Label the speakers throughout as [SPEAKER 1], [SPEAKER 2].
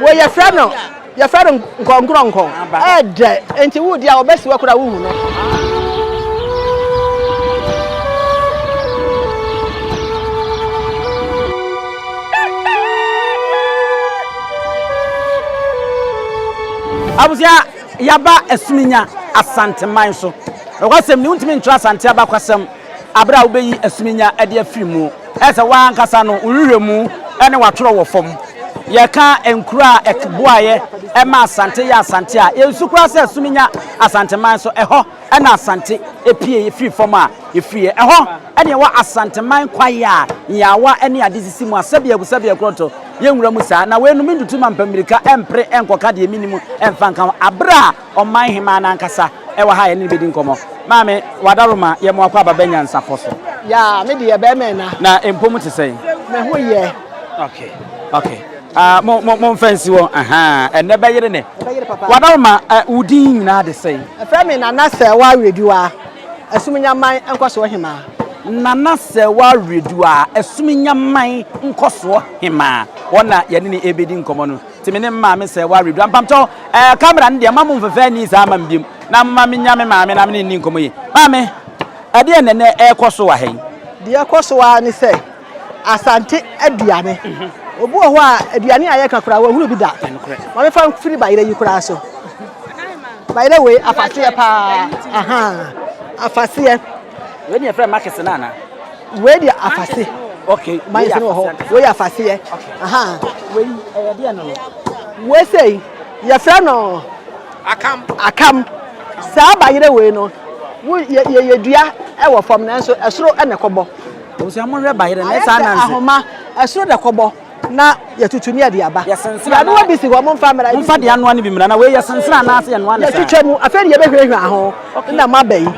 [SPEAKER 1] Wei yɛfrɛ no yɛfrɛ no nkɔnkorɔnkɔ. Ɛɛdɛ nti wodi a wɔbɛsi wɔ koraa wohu no.
[SPEAKER 2] Abusua yaba Asuminya Asanteman so. Nokwasɛm ni wontumi ntwerɛ Asante abakwasɛm Bere a wubeyi asuminya de afiri mu, ɛsɛ sɛ w'ankasa no wo nhwehwɛmu ne w'atwerɛ wɔ fam. Yɛka nkuro a ɛboaeɛ ma Asante yɛ Asante a, yɛnsu koraa sɛ asuminya Asanteman so. Ɛhɔ na Asante pue firi fam a ɛfiriiɛ. Ɛhɔ na ɛwɔ Asanteman kwaeɛ a nyaawa ne ade sisi mu a sɛbeagu sɛbeagu korɔnto yɛnwura mu saa. Na weinom mentutu mampa mmirika mpere nkɔka deɛ mennim mfa nka ho. Bere a Ɔman hemaa no ankasa wɔ ha a yɛne no bɛdi nkɔmmɔ. Maame, w'adaworoma, yɛ mo akwaaba bɛ nyansapɔ so.
[SPEAKER 1] Yaa, me deɛ bɛrima ɛna.
[SPEAKER 2] Na mpɔ mu te sɛn?
[SPEAKER 1] Me ho yɛ.
[SPEAKER 2] Okay, okay. Ah, mo, mo, mo mfa nsi hɔ. Ahaa, ɛnɛ bɛyere nɛ.
[SPEAKER 1] Ɛbɛyere papa.
[SPEAKER 2] W'adaworoma, eh, wo din nyinaa de sɛn?
[SPEAKER 1] Ɛfrɛ me Nana Sɛɛwa Awereduwa, Asumunyaman Nkɔsoɔ Hemaa.
[SPEAKER 2] Nana Sɛɛwa Awereduwa, Asumunyaman Nkɔsoɔ Hemaa. Wɔn na yɛne no ɛrebɛdi nkɔmmɔ no. Nti me ne me maame sɛ ware dua. Mpakyɛw ɛɛ camera no deɛ mma mo mfɛfɛ ani saa mma me biom na momma me nya me maame na me ne no nni nkɔmmɔ yie. Maame, ɛdeɛn na ɛnɛ ɛrekɔ so wɔ ha yi?
[SPEAKER 1] Deɛ ɛkɔ so ara ne sɛ Asante aduane. Obi wɔ hɔ a aduane a yɛka koraa wahunu bi da. Ma mefa mfiri bayerɛ yi koraa so. Bayerɛ wei afaseɛ paa. Ahaa, afaseɛ.
[SPEAKER 2] Wei ne yɛfrɛ makese no anaa?
[SPEAKER 1] Wei deɛ afase.
[SPEAKER 2] Okay.
[SPEAKER 1] Mayɛ sɛ wɔ hɔ. Wei yɛ afaseɛ. Aha.
[SPEAKER 2] Wei ɛyɛ deɛ no no.
[SPEAKER 1] Wei sei yɛfrɛ no.
[SPEAKER 2] Akam.
[SPEAKER 1] Akam. Saa bayerɛ wei no wo yɛ yɛ yɛdua ɛwɔ fam nanso ɛsoro ɛna ɛkɔbɔ.
[SPEAKER 2] Abusua mo nhwɛ bayerɛ no ɛsaa nansi.
[SPEAKER 1] Ayɛ sɛ ahoma ɛsoro na ɛkɔbɔ na yɛtutu ne yɛde aba.
[SPEAKER 2] Yɛsensene anaa.
[SPEAKER 1] Yɛanoa bi si hɔ momfa mmra.
[SPEAKER 2] Momfa deɛ anoa no bi mmra na wei yɛsensene anaasɛ yɛnoa no saa.
[SPEAKER 1] Yɛtwitwa mu afei de yɛbɛhwirahwira ho na moaba yi.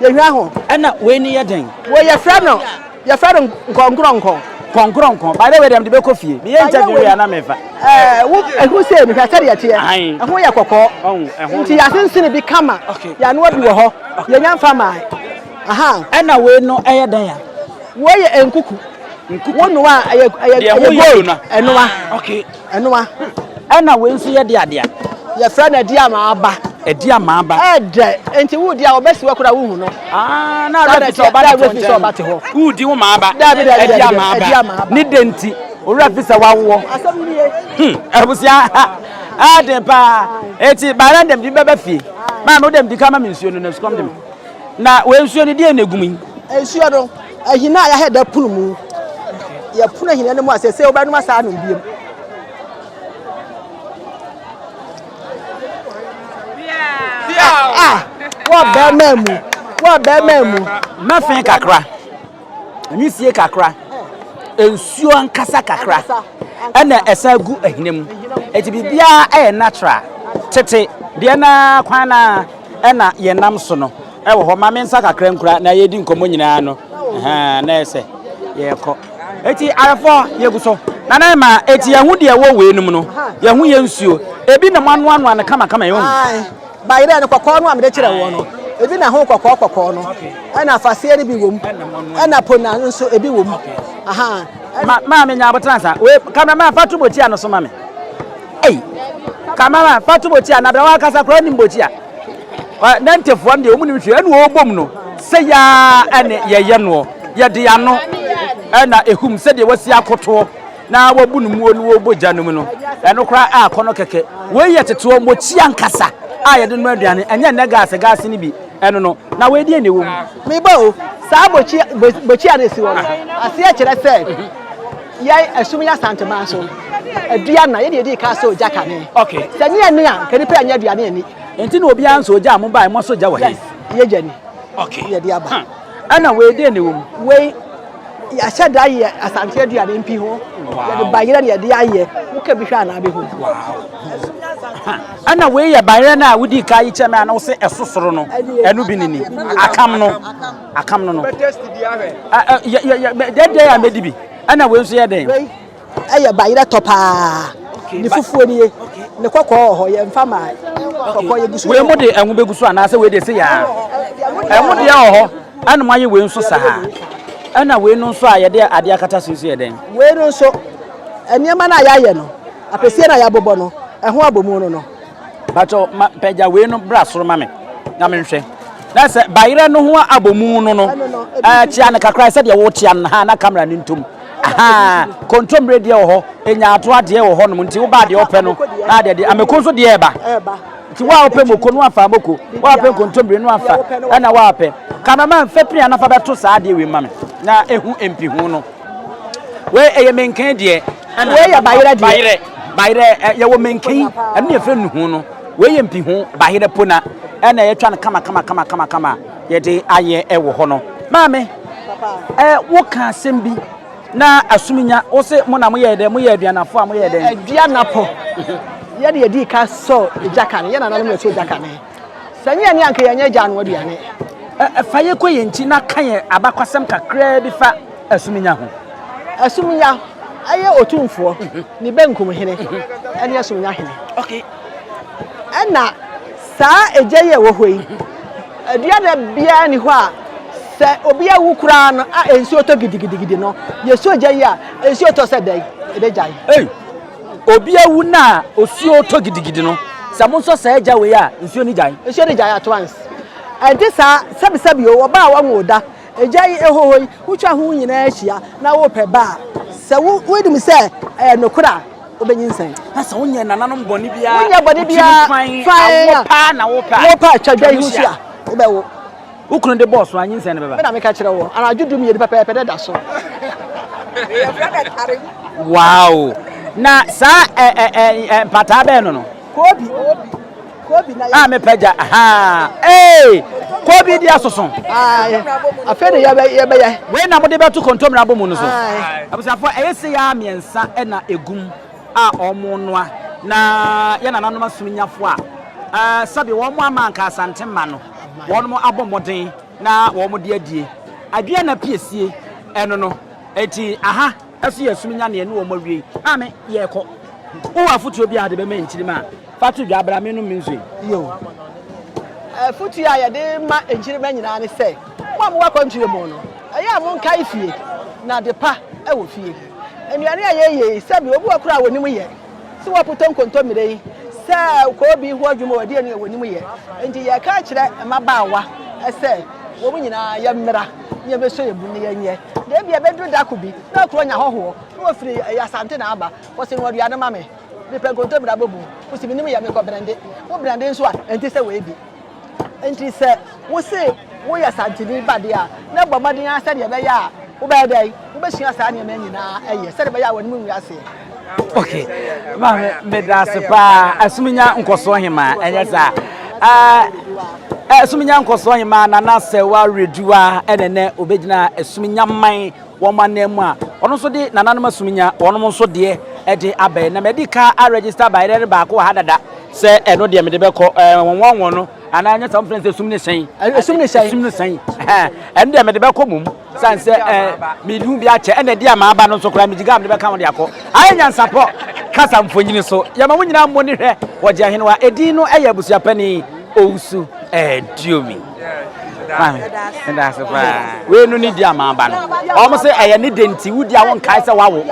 [SPEAKER 1] Yɛhwira ho.
[SPEAKER 2] Ɛna wei ni yɛ dɛn?
[SPEAKER 1] Wei yɛfrɛ no yɛfrɛ no nkɔnkorɔnkɔ.
[SPEAKER 2] Kɔnkorɔnkɔ. By the way deɛ mede bɛkɔ fie. Meyɛ interview wie a na mefa.
[SPEAKER 1] Ɛɛ wo ɛho sei no hwɛ sɛdeɛ ɛteɛ. Ɛho yɛ kɔkɔɔ. Nti yɛasensene bi kama. Yɛanoa bi wɔ hɔ. Yɛnya mfa mae. Aha.
[SPEAKER 2] Ɛna wei no ɛyɛ dɛn a?
[SPEAKER 1] Wei yɛ nkuku. Wo noa a ɛyɛ ɛyɛ ɛyɛ gold. Ɛnoa.
[SPEAKER 2] Okay.
[SPEAKER 1] Ɛnoa.
[SPEAKER 2] Ɛna wei nso yɛ de adea.
[SPEAKER 1] Yɛfrɛ no adi ama aba.
[SPEAKER 2] Adi ama aba.
[SPEAKER 1] Ɛdɛ nti wodi a wɔbɛsi wɔ koraa wohu no.
[SPEAKER 2] Ah, na awura fi sɛ ɔba ne to nkyɛn no. Wodi wo maa aba.
[SPEAKER 1] Dabi dabi
[SPEAKER 2] dabi. Adi ama aba. Ne de nti owura fi sɛ wawoɔ.
[SPEAKER 1] Asɛm nie.
[SPEAKER 2] Hmm, abusua ɛden paa. Eti baara ndɛm di bɛbɛ fie. Maame wo dɛm di ka ma me nsuo no na sukɔm de me. Na wei nsuo no deɛ na egu mu yi.
[SPEAKER 1] Nsuo no ahina a yɛahɛ da pono mu. Yɛpono ahina no mu a sɛ sɛ wobɛnom asaa anom biom. Ah, wɔ bɛrima mu, wɔ bɛrima mu.
[SPEAKER 2] Mɛfɛn kakra, nwisie kakra, nsuo ankasa kakra, ɛna ɛsan gu ahina mu. Eti biribiara ɛyɛ natural. Tete deɛ naa kwan naa ɛna yɛnam so no. Ɛwɔ hɔ, ma me nsa kakra nkura na yɛredi nkɔmmɔ nyinaa no, ɛhɛn, na ɛyɛ sɛ yɛrekɔ. Eti ayɛfoɔ yɛgu so. Nana Emma, eti yɛho deɛ ɛwɔ wei nom no, yɛho yɛ nsuo. Ebi na moanoanoa no kamakama yi, wohu?
[SPEAKER 1] Ae, bayerɛ no kɔkɔɔ no a mede kyerɛ woɔ no, ebi na ho kɔkɔɔ kɔkɔɔ no, ɛna afaseɛ no bi wɔ mu, ɛna pona nso ebi wɔ mu. Aha.
[SPEAKER 2] Ma, maame nya abotra nsa. Wei, cameraman fa to bokyia no so ma me. Ei, cameraman fa to bokyia na bra wakasa koraa nim bokyia. Nantefoɔ no deɛ wɔn nim hwee ɛna wɔbom no sɛ yaa ɛne yɛyɛ noɔ yɛde ano ɛna ehum sɛdeɛ wasi akotoɔ na wabu no muo no wɔbɔ gya no mu no ɛno koraa akɔ no kɛkɛ wei yɛ teteɔ mokyi ankasa a yɛde no aduane ɛnyɛ nnɛ gaase gaase no bi ɛno no na wei deɛ na ɛwɔ mu.
[SPEAKER 1] Meba o, saa bokyi bokyi a na esi hɔ no aseɛ kyerɛ sɛ yɛn ɛsom yɛ Asanteman so aduana yɛde yɛdi ka sɛ ogya kane.
[SPEAKER 2] Okay.
[SPEAKER 1] Sɛ ne ɛne a nka nipa ɛnyɛ aduane ani.
[SPEAKER 2] Nti na obiara nso ogya a mo bae mo so gya wɔ he?
[SPEAKER 1] Yes, yɛ gya ni.
[SPEAKER 2] Okay.
[SPEAKER 1] Yɛ de aba.
[SPEAKER 2] Hmm. Ɛna wei deɛ na ɛwɔ mu?
[SPEAKER 1] Wei yɛahyɛ da yɛ Asante aduane mpi ho.
[SPEAKER 2] Wow.
[SPEAKER 1] Yɛde bayerɛ na yɛde ayɛ. Woka bi hwɛ anaa bɛhu.
[SPEAKER 2] Wow. Ɛna wei yɛ bayerɛ no a wodii ka yi kyɛ me a na wo se ɛso soro no. Ɛno bi ne ni. Akam no. Akam no no. Dɛdɛ a mɛdi bi. Ɛna wei nso yɛ dɛn?
[SPEAKER 1] Wei ɛyɛ bayerɛ tɔ paa. Ne fufuo nie. Ne kɔkɔɔ wɔ hɔ yɛmfa maa kɔkɔɔ yɛgu so.
[SPEAKER 2] Wei mo de ɛho bɛgu so anaasɛ wei deɛ sɛ yaa? Ɛho deɛ wɔ hɔ ɛna mo ayɛ wei nso saa. Ɛna wei no nso a yɛde adeɛ akata so nso yɛ dɛn?
[SPEAKER 1] Wei no nso nneɛma no a yɛayɛ no. Apɛsie no a yɛabobɔ no, ɛho abomu no no.
[SPEAKER 2] Pakyɛw ma pagya wei no bra soro ma me na menhwɛ. Na sɛ bayerɛ no ho abomu no no, ɛɛ kyea no kakra sɛdeɛ wokyea no ha na kamera no ntom. Ahaa, kontommire deɛ wɔ hɔ, nyaatoa deɛ wɔ hɔnom nti wobaa deɛ wopɛ no na adeɛ deɛ amako nso deɛ ɛba. Nti wo a wopɛ moko no afa moko, wo a wopɛ nkontommire no afa, ɛna wo a wopɛ. Cameraman fa pini anafa bɛto saa adeɛ wei ma me na ehu mpihu no. Wei ɛyɛ menken deɛ.
[SPEAKER 1] Ɛna wei yɛ bayerɛ deɛ.
[SPEAKER 2] Bayerɛ, bayerɛ ɛ yɛwɔ menken ɛno na yɛfrɛ nuhu no. Wei yɛ mpihu bayerɛ pona ɛna yɛtwa no kama kama kama kama kama yɛde ayɛ ɛwɔ hɔ no. Maame, ɛ woka asɛm bi na asuminya wo se mo na moyɛɛ dɛ moyɛ aduanafo a moyɛɛ dɛn?
[SPEAKER 1] Aduanafo yɛde yɛdii ka sɔ gya kane yɛn nananom na ɛsɔ gya kane. Sɛ nyɛ ɛne anka yɛnyɛ gya ano aduane.
[SPEAKER 2] Fa yɛ kɔ yɛn nkyi na ka yɛn abakwasɛm kakraa bi fa Asuminya ho.
[SPEAKER 1] Asuminya yɛ otumfoɔ, ne benkum hene ne Asuminya hene.
[SPEAKER 2] Okay.
[SPEAKER 1] Ɛna saa egya yi a ɛwɔ hɔ yi, aduane biara ni hɔ a sɛ obi awu koraa no a nsuo tɔ gidigidigidi no, yɛsɔ gya yi a nsuo tɔ sɛ dɛn, ɛbɛgyae.
[SPEAKER 2] Ei! Obi awu no a osuo tɔ gidigidi no, sɛ monsɔ saa gya wei a, nsuo no gyae.
[SPEAKER 1] Nsuo no gyae at once. Ɛnte saa, sɛbisɛbi o, ɔbaa a wanwo da, egya yi ɛhɔ hɔ yi, wotwa ho nyinaa hyia na wopɛ ba a, sɛ wo wonim sɛ ɛyɛ nokorɛ a, wobɛnyinsɛn.
[SPEAKER 2] Na sɛ wonyɛ nananom bɔne biara,
[SPEAKER 1] wonyɛ bɔne biara,
[SPEAKER 2] wotumi fan, awo paa na wopɛ a,
[SPEAKER 1] wopɛ a, twa dwa yi ho hyia, wobɛwo.
[SPEAKER 2] Wo kunu de bɔɔ so a, nyinsɛn no bɛba.
[SPEAKER 1] Me na meka kyerɛ wo, anadwo dumienu pɛpɛɛpɛ na ɛda so.
[SPEAKER 2] Wow! Na saa ɛ ɛ ɛ ɛ mpataa bɛn no no?
[SPEAKER 1] Kobi. Kobi na
[SPEAKER 2] yɛ. A mepɛ gya. Ahaa. Ee! Kobi di asoso.
[SPEAKER 1] Ae. Afei de yɛbɛ yɛbɛyɛ.
[SPEAKER 2] Wei na mode bɛto kontomire abomu no so. Abusuafoɔ, ɛyɛ sei ara mmiɛnsa na egum. a wɔnoa na yɛn nananom asomnyafo a sɛbe wɔn ama anka Asante mma no wɔn abɔ mmɔden na wɔn de adie adwene na piesie ɛno no eti aha ɛso yɛ asomnya ne ɛne wɔn awie maame yɛkɔ wowɔ afotuo bi a de bɛma nkyirima a fa to dwa abra me no me nso
[SPEAKER 1] yi. Yo. Afotuo a yɛde ma nkyirima nyinaa ne sɛ mo a mowɔ akwantuo mu no ɛyɛ a monkae fie na adepa wɔ fie. Nnuane a yɛyɛ yi, sɛbi obi wɔ koraa a wɔnim yɛ. Sɛ wɔpotɔ nkontommire yi, sɛ koobi ho adwuma wɔ ɛdeɛ no yɛ wɔnim yɛ. Nti yɛka akyerɛ mmabaawa sɛ wɔn nyinaa yɛmmra na yɛbɛsɔ yɛn mu na yɛnyɛ. Na ebia ɛbɛduru da ko bi na kuro anya hɔhoɔ na wɔfiri ɛyɛ Asante na aba, wɔse noa aduane ma me, mepɛ nkontommire abɔmu. Wose menim yɛ, mekɔ brɛnde. Wo brɛnde nso a, ɛnte sɛ wei bi. Enti sɛ wose woyɛ Asanteni ba deɛ a, na bɔ mmɔden ara sɛdeɛ ɛbɛyɛ a wobɛyɛ dɛn? Wobɛsua saa nneɛma yi nyinaa yɛ sɛdeɛ ɛbɛyɛ a w'anim ngu aseɛ.
[SPEAKER 2] Ok, maame meda ase paa. Asuminya nkɔsoɔ hemaa, ɛnyɛ saa? Asuminya nkɔsoɔ hemaa Nana Sɛwa Reduwa ɛna ɛnɛ obɛgyina Asuminya man wɔn anan mu a ɔno nso de nananom asuminya wɔn nso deɛ ɛde abɛn na madi ka aregister bayerɛ no baako wɔ ha dada sɛ ɛno deɛ mede bɛkɔ ɛɛ wɔn wɔn no anaa nyɛ sɛ wɔn fɛn sɛ sum ne hyɛn
[SPEAKER 1] sum ne hyɛn
[SPEAKER 2] sum ne hyɛn ɛno deɛ mede bɛkɔ mom san sɛ ɛɛ medu bi akyɛ ɛna ɛde ama aba no nso koraa megye gaa mede bɛka wɔn de akɔ ayɛ nyansapɔ kasa mfonyini so yɛma mo nyinaa mmɔ ne hwɛ wɔgye ahenewa edin no ɛyɛ abusuapani owusu ɛɛduomi maame meda ase paa wei no ne di ama aba no wɔn sɛ ɛyɛ ne de nti wodi a wonkae sɛ wawo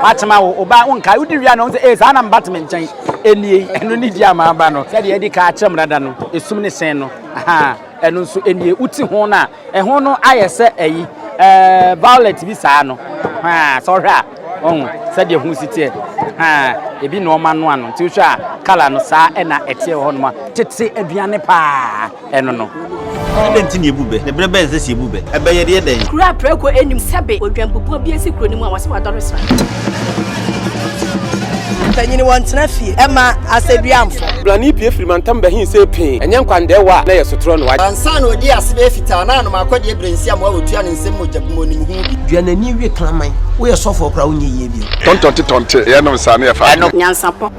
[SPEAKER 2] wakyema wo ɔba wonkae wodi wia na wɔn sɛ ee saa na mba te me nkyɛn enie ɛno ne di ama aba no sɛdeɛ ɛdi ka akyerɛ mu dada no esum ne sɛn no aha ɛno nso enie wote ho no a ɛho no ayɛ sɛ ɛyi ɛɛ violet bi saa no haa sɛ ɔhwɛ a ɔho sɛdeɛ ho si teɛ haa ebi na ɔma no ano nti wohwɛ a kala no saa ɛna ɛteɛ wɔ hɔnom a tete aduane paa ɛno no.
[SPEAKER 3] Adɛn nti na yɛbu bɛ? Na berɛ bɛn na ɛsɛ sɛ yɛbu bɛ? Ɛbɛ yɛ deɛ dɛn?
[SPEAKER 4] Kuro a prako nnim sɛbe odwanbubuo bi asi kuro no mu a wɔse wadɔre sra.
[SPEAKER 5] Mpanyin wɔntena fie mma asɛduamfo.
[SPEAKER 6] Blani pue firi mantam bɛhee see pee, ɛnyɛ nkwandɛɛwa a na ɛyɛ sotorɔ no.
[SPEAKER 7] Ansa na ɔdii ase bɛyɛ fitaa na anom akɔdeɛ berɛ nsi amoa wɔtua ne nsam mogya bi mu ɔnim ho bi.
[SPEAKER 8] Dua n'ani we kraman. Woyɛ sɔfoɔ koraa wonyɛ yie bio.
[SPEAKER 9] Tɔntɔnte tɔnte, yɛnom saa na yɛfa adwene.
[SPEAKER 4] Nyansapɔ.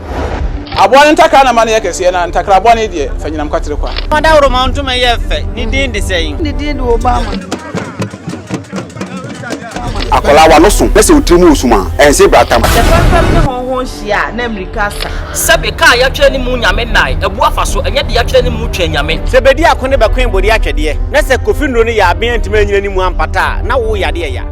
[SPEAKER 6] Aboa no ntakra na ma no yɛ kɛseɛ, na ntakra bɔne deɛ, fa nyinam kwatere kwa.
[SPEAKER 10] Ɔdawuroma ntoma yɛ fɛ, ne din de sɛn?
[SPEAKER 1] Ne din de Obama.
[SPEAKER 11] Akwadaa w'ano so na sɛ wo tiri mu wɔ sum a, ɛnse bratam.
[SPEAKER 12] Sɛ fɛmfɛm ne hɔnhɔn hyia a, na mmirika asa.
[SPEAKER 10] Sɛbe kaa yɛatwerɛ ne mu Nyame nnae, abu afa so, ɛnyɛ deɛ yɛatwerɛ ne mu Twɛn Nyame.
[SPEAKER 13] Sɛ bedi ako ne bɛkoe bode atwɛdeɛ, na sɛ Kofi nnuro no yɛ aben antumi anyina ne mu ampata a, na wo yadeɛ ya.